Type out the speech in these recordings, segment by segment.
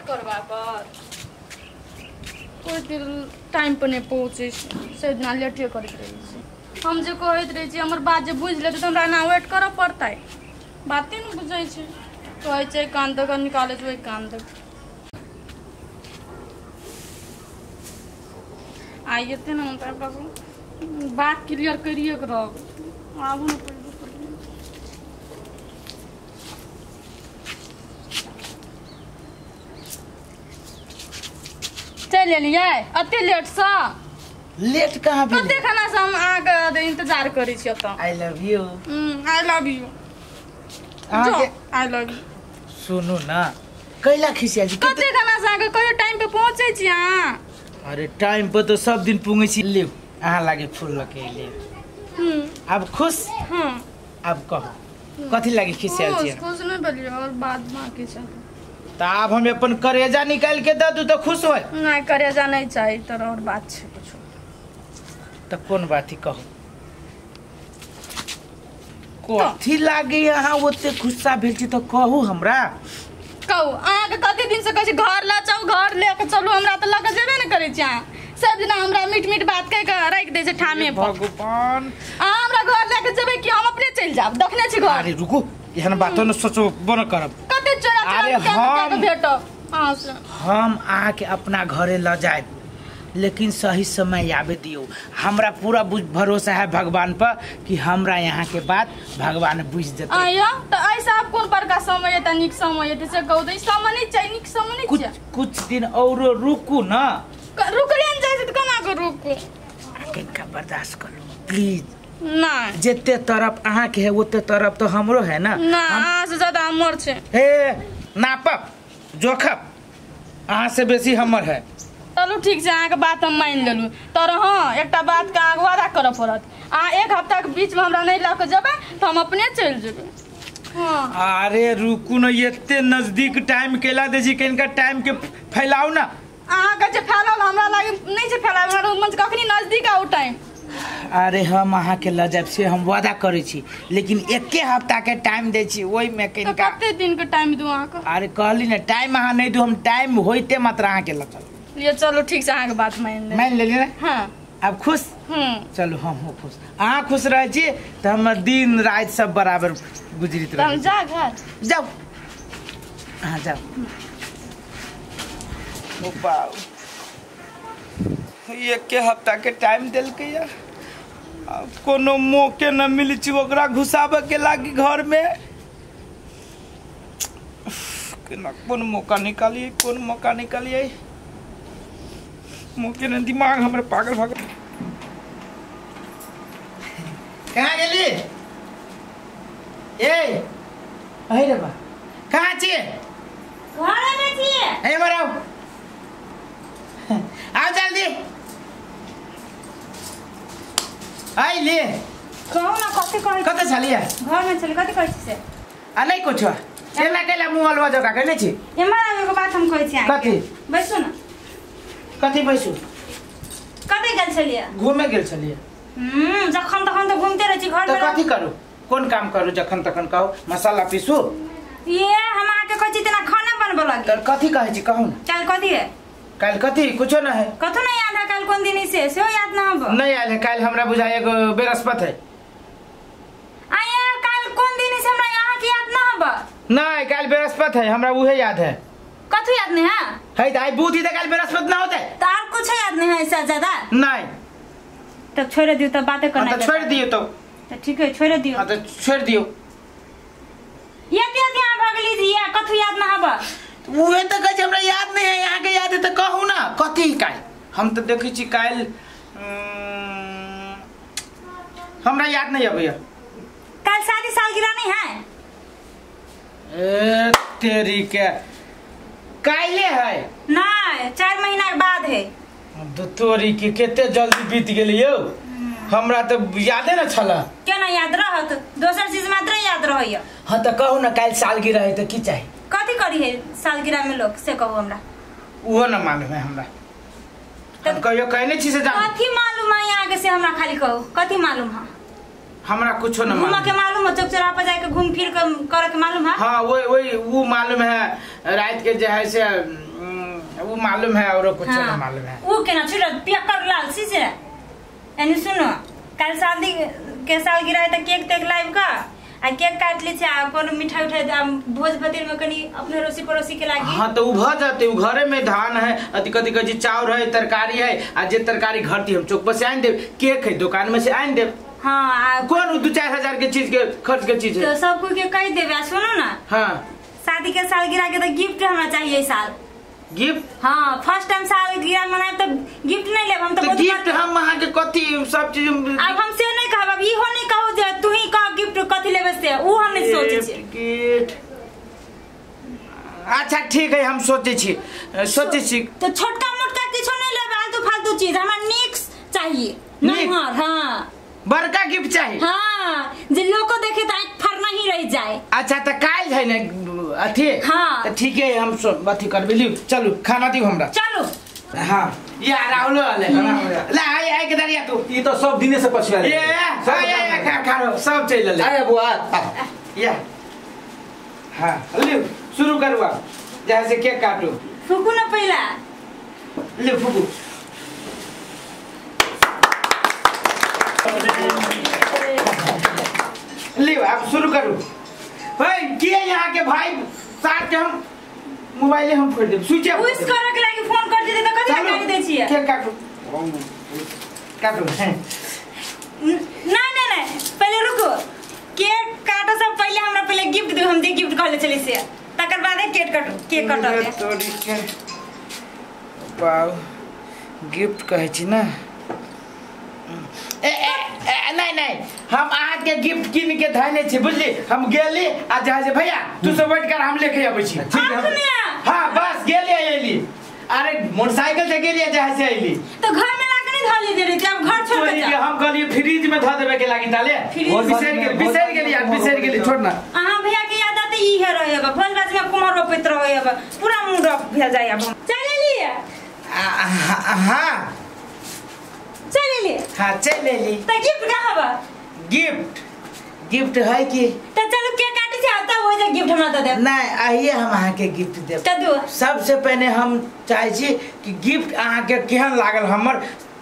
करबा पर कोई दिन टाइम पर नहीं पहुँचे से इतना लेटे करैत रहै छै। हम जे कहैत रहै छी हमर बात जे बुझि लेतै तऽ हमरा एना वेट करऽ पड़तै, बाते नहि बुझै छै। कहै छै कान दऽ कऽ निकालै छै ओहि कान दऽ। आइ एतै ने हम तऽ बात क्लियर करिए के रहब। आबू ने चलि एलियै एते लेटसँ? लेट कहाँ भेलै? कते खाना से हम अहाँके इंतजार करै छी एतऽ। I love you. I love you. अहाँके I love you. सुनू ना, कैला खिसिया छी? कते खाना से अहाँके कहियो टाइम पे पहुँचै छी अहाँ? अरे टाइम पर तो सब दिन पुंगै छी। लिउ अहाँ लागे फूल लके एलियै। अब खुश? हाँ। अब कहू कथी लागे खिसियाल छी? खुश नहीं भेलियै, और बात बाकी छै। त आब हम अपन करेजा निकाल के दऽ दू तऽ खुश होय? नहीं करेजा नहीं चाहिए तर और बात छै कुछो। त कोन बात ही कहू? कथी लागे अहाँ ओते गुस्सा भेल छी तऽ कहू हमरा। कहू अहाँके कते दिन से कहै छी घर लऽ जाउ, घर ले के चलू, हमरा तऽ लऽ के जेबे ने करै छी अहाँ। सब दिना हमरा मीठ मीठ बात कहि के राखि दै छै ठामे पर। भगवान, अहाँ हमरा घर लऽ के जेबै कि हम अपने चलि जायब? देखने छी घर। अरे रुकू, एहन बातो न सोचबो न करब। कते चोरा चोरा के भेटब अहाँ से। हम अहाँके अपना घरे लऽ जायब, लेकिन सही समय आबे दियौ। हमरा पूरा भरोसा है भगवान पर कि हमरा यहाँ के बात भगवान बुझ देतै। आया तो ऐसा आप कोन बड़का समय है नीक समय है से कहू त समय नहीं चाहिए, नीक समय नहीं कुछ चाहिए। कुछ दिन औरो रुकू ना। रुकले न जाइ छै त केना के रुकू? कनिका बर्दाश्त करू प्लीज। ना जेते तरफ अहाँ के है ओते तरफ तो हमरो है ना। ना अहाँ से ज्यादा हमर छै। हे नापब जोखब अहाँ से बेसी हमर है। चलू ठीक छै, अहाँके बात हम मानि लेलहुँ। तर हाँ एकटा बातके अहाँके वादा करऽ पड़त, अहाँ एक हफ्ताके बीचमे हमरा नहि लऽ कऽ जेबै तऽ हम अपने चलि जेबै। हाँ। अरे रुकू न, एते नजदीक टाइम केला दै छी, कनिका टाइम के फैलाउ ना। अहाँके जे फैलाओल हमरा लागे नहि छै फैलाओल, हमरा मन कखनी नजदीक आउ टाइम। अरे हम अहाँके लऽ जायब से हम वादा करै छी, लेकिन एके हफ्ता के टाइम दै छी, ओहिमे कनिका। कते दिन के टाइम दू अहाँके? अरे कहली ने टाइम अहाँ नहि दू, हम टाइम होइते मात्र अहाँके लऽ चलू। ये चलो ठीक छै, अहाँके बात मानि लेली। मानि लेली ने? हाँ। अब खुश? चलू हमहूँ खुश। अहाँ खुश रहै छी तऽ हमर दिन राति सब बराबर गुजरित रहै। जा घर जाउ, अहाँ जाउ। ओ बाउ, एके हफ्ता के टाइम देलकै या आब कोनो मौके न मिलै छै ओकरा घुसाबऽ के लागी घर में। केना कोन मौका निकालियै, कोन मौका निकालियै, मौके ने दिमाग हमर पागल भऽ गेल। कहाँ गेली? ए अहि रे बा, कहाँ छियै? घरे में छियै। ए मर आउ, आओ जल्दी। आइ ले। कहू ना कथी कहै? कतऽ छलियै? घर में छलियै। कथी कहै छी से? आ नहि कुछो, केला केला मुँह अलवा जका कहने छी। एम्हर आउ, एगो बात हम कहै छी अहाँके। कथी? बैसू ना। कथी बैसू? कतऽ गेल छलियै? घूमे गेल छलियै। जखन तखन तऽ घूमते रहै छी घर में। तऽ कथी करू, कोन काम करू जखन तखन कहू? मसाला पीसू? ये हम अहाँके कहै छी तेना खाना बनबऽ लागी। तऽ कथी कहै छी कहू ना। काल्हि कथी है? काल्हि कथी कुछो न है। कथो नहीं याद है? काल्हि कोन दिन से सेहो याद ना हब? नहीं आयल है काल्हि, हमरा बुझाय एगो बृहस्पति है। आया काल्हि कोन दिन से हमरा यहाँ के याद ना हब? नहीं काल्हि बृहस्पति है, हमरा उहे याद है। कथो याद नहीं है? है त आई बुद्धि त काल्हि बृहस्पति ना होते त और कुछ याद नहीं है ऐसा ज्यादा? नहीं। तब छोड़ दियो, तब बातें करना। त छोड़ दियो तो। त ठीक है छोड़ दियो। हां त छोड़ दियो। याद याद यहाँ भगली जी या कथो याद ना हब? उहे त कहै छै हमरा याद नहीं है, यहाँ के याद है त कहू ना कथी काल्हि। हम त देखै छी काल्हि हमरा याद नहीं अबैया। काल्हि शादी सालगिरह नहीं है? ए तेरी के काल्हि है? नहीं, 4 महीना के बाद है। तोरी के कते जल्दी बीत गेलै यौ, हमरा त यादे न छला। केना याद रहत? दोसर चीज मात्र याद रहैया। हां त कहू ना काल्हि सालगिरह है त की चाही? कथी करी है सालगिरह में लोग से कहू हमरा? उहो न मालूम है हमरा। हम कहियो कहने छी से जान। कथी मालूम है यहाँ के से हमरा खाली कहू कथी मालूम है? हमरा कुछो न घूमा के मालूम है, चौक चौराहा पर जाके घूम फिर के करे के मालूम है? हाँ वही वो मालूम है, रात के जो है से वो मालूम है और कुछ न मालूम है। वो केना छुट पियकर लालसी से एनी सुनो, काल शादी के सालगिरह है त केक तेक लाइव का आ केक काट ली छे आ कोनो मिठाई उठाई भोज भतीर में कनी अपने अड़ोसी पड़ोसी के लागी। हाँ तो उ भ जाते, उ घरे में धान है, अति कथी कथी चाउर है, तरकारी है, आ जे तरकारी घरती हम चौक पर से आन देब, केक है दुकान में से आन देब। हाँ कौन 2-4 हजार के चीज के खर्च के चीज है तो सब कोई के कह देबे। सुनो ना, हाँ शादी के सालगिरह के तो गिफ्ट हमरा चाहिए इस साल। गिफ्ट? हाँ फर्स्ट टाइम सालगिरह मनाए तो गिफ्ट नहीं लेब हम तो गिफ्ट हम वहां के कथी सब चीज अब हम से नहीं कहब, अब इहो नहीं कहू जे तू ही कह गिफ्ट कथी लेबे से, उ हम नहीं सोचे छी गिफ्ट। अच्छा ठीक है हम सोचे छी, सोचे छी तो छोटका मोटका किछो नहीं लेब, आलतू फालतू चीज हमरा निक चाहिए नमहर। हाँ बड़का गिफ्ट चाहिए। हाँ जे लोग को देखे तो आँख फरना ही रह जाए। अच्छा तो काल है ना अथी? हाँ तो ठीक है हम अथी करबे, लियो चलू खाना दियो हमरा चलू। हाँ या राहुल वाले ला आय आय के दरिया तू ई तो सब दिने से पछुआ ये आय आय खा खा सब चल ले आय बुआ या। हाँ लियो शुरू करवा जैसे केक काटू फूकू ना पहला ले फूकू। लियो आप शुरू करू। भाई के यहाँ के भाई साथ के हम मोबाइल हम फोड़ देब, स्विच ऑफ विश करे के लागी फोन कर देते त कथि काट दे छियै? के काटू काटू ना ना ना पहले रुको, केक काटो सब पहले हमरा पहले गिफ्ट दो, हम जे गिफ्ट कहले चली से तकर बाद केक काटू, केक काटो। वाओ गिफ्ट कहै छी ना ए ए नहीं नहीं हम अहाँ के गिफ्ट किन के धैने छी बुझली, हम गेली आ जा जे भैया तू सब बैठ कर हम लेके आबै छी। ठीक है हां बस गेली आइली, अरे मोटरसाइकिल से गेली जा से आइली तो घर में लाके नहीं धली दे रही, अब घर छोड़ के जा। हम कहलिए फ्रिज में ध देबे के लागी ताले बिसर गेली यार बिसर गेली, छोड़ ना। अहाँ भैया के याद आते ई है रहेगा भोज भात में कुमार रोपैत रहेगा पूरा मुंह रोप भेल जाय। अब चल लिए हां चल लिए। हां चल लेली त गिफ्ट कहाँ बा? गिफ्ट गिफ्ट है कि त चलो केक काटे छै आता हो जा गिफ्ट हमरा the they. नहीं आइए हम अहाँ के गिफ्ट देब। त दो सबसे पहले हम चाहे छी कि गिफ्ट अहाँ के केहन लागल हमर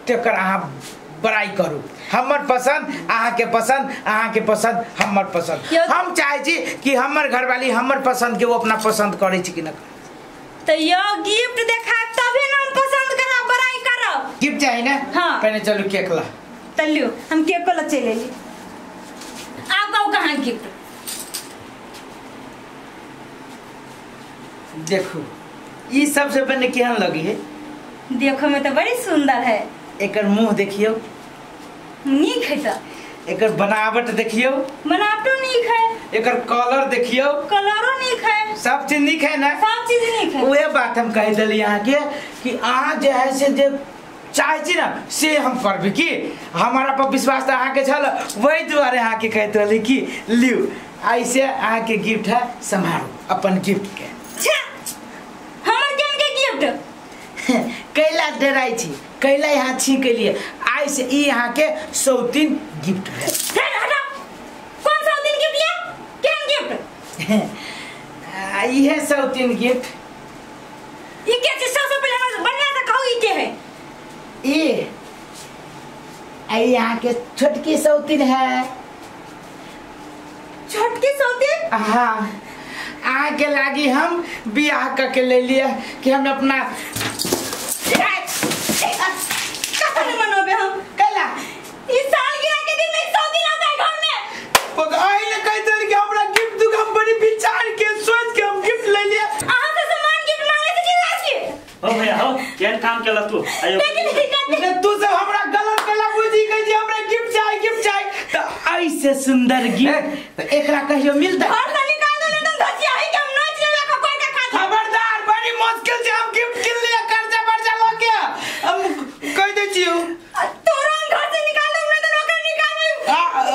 तेकर अहाँ बड़ाई करू, हमर पसंद अहाँ के पसंद, अहाँ के पसंद हमर पसंद। हम चाहे छी कि हमर घरवाली हमर पसंद के वो अपना पसंद करे छी कि न। त यो गिफ्ट देखा तबे न हम पसंद करब बड़ाई करब। गिफ्ट चाहिए ना? हाँ। पहले चलू केक ला। त लियो हम केक ला चल लेली। आप कहू कहाँ गिफ्ट? देखो ये सबसे पहले केहन लगी है? देखो में तो बड़ी सुंदर है। एकर मुंह देखियो नीक है, त एकर बनावट देखियो बनावटो नीक है, एकर कलर देखियो कलरो नीक है, सब चीज नीक है ना? सब चीज नीक है। वह बात हम कह दिली अहाँ के कि अहाँ जे है से जे चाहे छी ना से हम करबे, कि हमारा पर विश्वास त अहाँ के छल, वही दुआरे अहाँ के कहत रहली कि लियो ऐसे अहाँ के गिफ्ट है, संभालो अपन गिफ्ट के। हमर केहन के गिफ्ट? कैला डराई छी, कैला यहाँ छी के लिए आई से ई यहाँ के सौतीन गिफ्ट है। कौन सौतीन गिफ्ट या केहन गिफ्ट? ई है सौतीन गिफ्ट। ई के चीज? सबसे पहले हमरा बढ़िया से कहू ई के है? ई आई यहाँ के छोटकी सौतीन है। छोटकी सौतीन? हाँ अहाँ के लागी हम बियाह करके ले लिए कि हम अपना कथन मनोबे हम कैला इस सालगिरह के दिन में सौतीन आता है घर में। आई ने कह देल कि हमरा गिफ्ट दू, हम बड़ी विचार के सोच के हम गिफ्ट ले लिए। अहाँ से सामान गिफ्ट मांगे से चिल्ला छी। ओ भैया हो केहन काम केला तू? आयो लेकिन तू सब हमरा गलत कैला बुझी गई जे हमरा गिफ्ट चाहिए गिफ्ट चाहिए, त ऐसे सुंदर गिफ्ट त एकरा कहियो मिलता? घर से निकाल दो तुम धसिया है कि हम नोच लेबे का कोई का खा। खबरदार बड़ी मुश्किल से हम गिफ्ट किन लिया कर्जा बर्जा लो के हम कह दे छियो तोरा हम घर से निकाल दो, ना तो ओकरा निकाल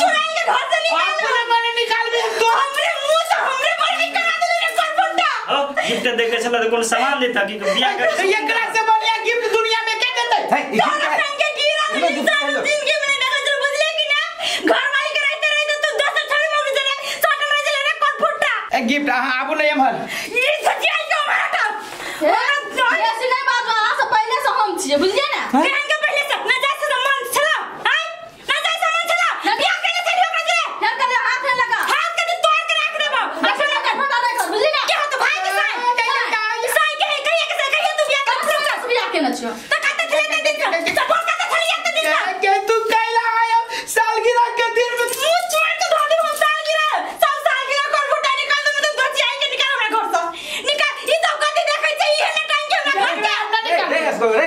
चुराई के घर से निकाल दो। अपने मने निकालबे तो हमरे मुंह से हमरे बड़ाई करा देले रे गड़बड़ा। ओ गिफ्ट देखे छला त कोन सामान देता कि बियाह कर एकरा से बढ़िया गिफ्ट दुनिया में के देतै? तोरा संग के गिरा देले सारा जिंदगी में नहीं देखल बुझले कि ना? घर वाली के गिफ्ट अहाँ आबू ने एम्हर ई सचिया के हमरा टा ऐसे नहीं बात अहाँ से पहले से हम छियै बुझलियै ना केहन के पहले से ना जाय से मन छला हां ना जाय से मन छला बियाह केने छली ओकरा जे फेर कने हाथ नहीं लगा हाथ के तोड़ के राख देबो अच्छा ना फटा नहीं कर बुझली ना के हो तो भाई के साई साई के कहिया के साई कहिया तू बियाह कर बियाह केने छियो त कत छले त दिन त बोल कत छली त दिन के तू कैला आया सालगिरह के दिन में मुंह छोड़ के धो दे हम सालगिरह सब सालगिरह कर फुटा निकाल दे तो धोची आई के निकाल हमरा घर से निकाल ई सब कथि देखै छै ई हेले टाइम के हमरा घर के रे रे रे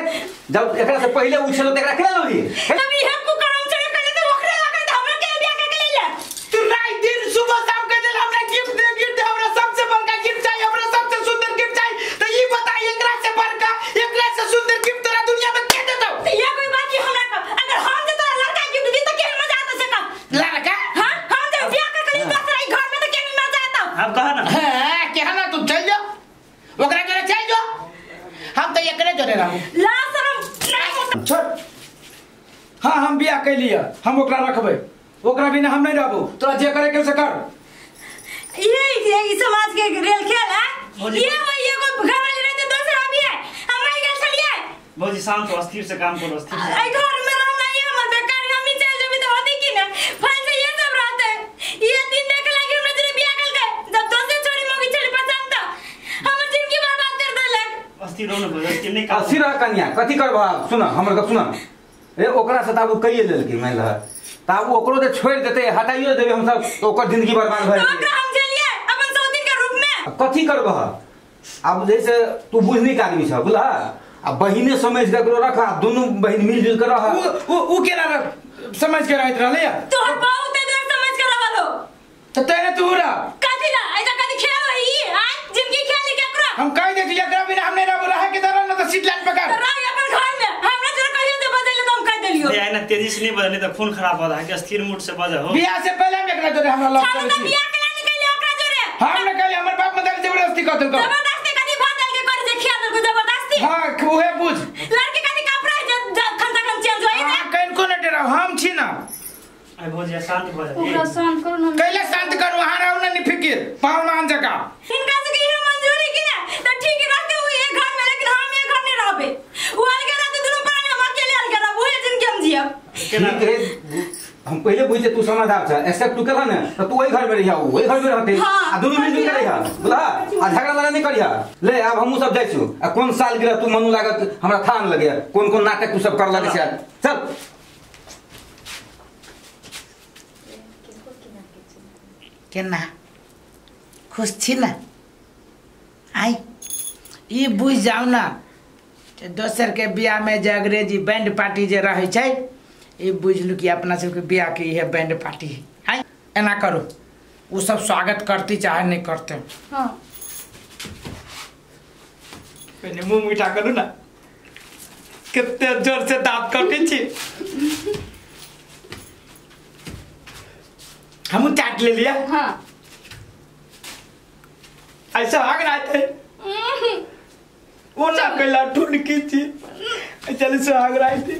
जब एकरा से पहले उछलो त एकरा केना लौली तब इहे कुकरम छले कहले त ओकरे लगै त हमरा के बियाह के ले ले तू रात दिन सुबह शाम के दिल हमरा गिफ्ट दे गिफ्ट दे हमरा सबसे बड़का गिफ्ट चाहिए हमरा सबसे सुंदर गिफ्ट चाहिए तो ई बता एकरा से बड़का एकरा से सुंदर गिफ्ट तोरा दुनिया में के देतौ त ये कोई बात की हमरा का अगर हम जे तोरा लड़का गिफ्ट दी त केहन मजा आता से का लड़का हां हम जे बियाह कर के दोसरा ई घर में त केहन मजा आता अब कह ना हां केहन ना तू चल जा ओकरा जोरे चल जा हम त एकरे जोरे रहू ला शरम छोड़ हां हम बियाह कैलिए हम ओकरा रखबै ओकरा बिना हम नहीं रहबो तोरा जे करे के से कर ये समाज के रेल खेल है ये वही एगो घर वाली रहते दोसरा भी है हम आई गेल छलिए भौजी शांत हो अस्थिर से काम करो अस्थिर से आई घर में रहना ये हमर बेकार हम ही चल जेबी त होती की ना फल से ये सब रहते ये दिन देख लागी हमरा जरे बियाह कल के जब दोसर छोरी मोगी छली पसंद त हमर जिंदगी बर्बाद कर देलक अस्थिर हो ना भौजी अस्थिर नहीं काम अस्थिर रह कन्या कथी करबह सुन हमर गप सुन ए ओकरा से ताबू कहिए लेलकी मान लह ताबू ओकरो जे छोड़ देते हटाइयो देबे हम सब तो ओकर जिंदगी बर्बाद भए तो ओकरा हम झेलिए अपन सौतीन के रूप में कथी करबह अब जैसे तू बुझनी के आदमी छ बुझला आ बहिने समझ के एकरो रख आ दुनू बहिन मिलजुल के रह उ उ केना समझ के रहत रहले तोहर बहुत देर समझ के रहल हो त तेरे तू रह कथी ला ऐसा कथी खेल होई आ जिंदगी खेली के ओकरा हम कह दे एकरा बिना हम नहीं रहबो रहे के दरन न त सीट लाइन पकड़ त रह अपन घर में हमरा जरा कहियो जे बदले त हम कह देलियो ए ना तेजी से नहीं बजने त खून खराब हो रहा है कि अस्थिर मूड से बजा हो बियाह से पहले हम एकरा जोरे हमरा लव छाड़ू करै त छी बियाह केला निकले ओकरा जोरे हम न कहली हमर बाप मदारी जबरदस्ती कर देलको जबरदस्ती कथी भादल के कर जे खिया देलको जबरदस्ती हां उहे बुझ लड़की कथी कपड़ा जे खन तखन चेंज होई हां कनको न डराव हम छी ना ए भौजी शांत हो जा ओकरा शांत करू ना कैला शांत करू वहां रहू ना नि फिकिर पावना आन जगह हिनका से इहे मंजूरी की ना त ठीक रहते उ एक घर में लेकिन हम एक घर नहीं रहबे उ अलगे रहते दुनू प्राणी हम अकेले अलगे रहब उहे जिंदगी हम जियब ठीक है हम पहले बुझे तू समझदार छ एक्सेप्ट तू केला ने त तू ओही घर में रहिया ओही घर में रहते आ दुनू मिलजुल के रहिया बुझला आ झगड़ा लड़ा नहीं करिया ले अब हमहू सब जाइ छु आ कोन साल गिरा तू मनु लागत हमरा थान लगे कोन कोन नाटक तू सब कर लगे छै चल केना खुश छी ना आई ई बुझ जाउ ना दोसर के बियाह में जे अंग्रेजी बैंड पार्टी जे रहै छै ई बुझलू कि अपना सबके बियाह के इहे बैंड पार्टी है आई एना करू उ सब स्वागत करती चाहे नहीं करते हां पहले मुंह मीठा करू ना कितने जोर से दांत काटे छी हम चाट ले लिया हां ऐसा भाग रहा थे वो ना कैला ठुनकी थी चल से भाग रही थी।